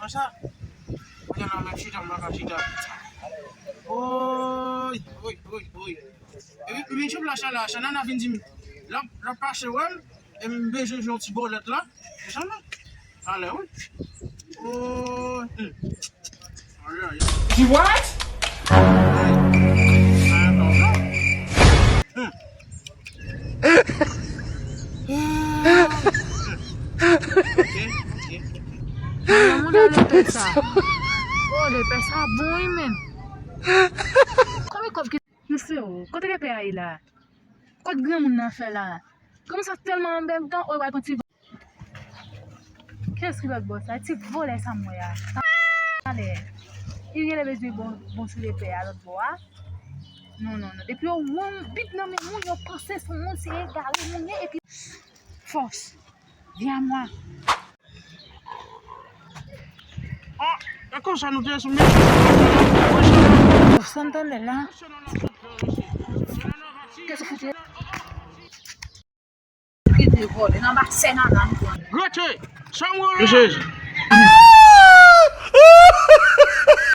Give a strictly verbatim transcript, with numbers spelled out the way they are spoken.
Konsa, kounye a la, m ap chita, m pa ka chita. Oy, oy, oy, oy. Epi, epi, m vin chòp la, Chana, Chana vin di m, l ap, l ap pase wè m, e m bezwen jwe yon ti bòlèt la. Chana, alè, wi. Oy, hmm. Ayi, ayi. She what? Hmm. Ok, ok. Nan moun nan lepè sa. Oh, lepè sa bon, wi, men. Konbyen kòb ki... Mesye, o, kote lepè a ye la? Kot granmoun nan fè la? Granmoun sa tèlman anbèlgan, o, e pral pran ti... Kiyès ki lòt bò sa? Ti vòlè sa m wè a. Talè. Li rele bezwen bon, bon sou lepè a lòt bò a. Non, non, non. Depi yo wè yon bib nan men moun, yo panse se yon moun, se egare moun ye, epi fòs. Vyen a mwa. Ah, e konsa nou te sou mesye. Sa m tande la. Kiyès ki fout ye? Ki te vòlè nan ba sè nan nan pran. Rete! Sa m wè la. Mesye,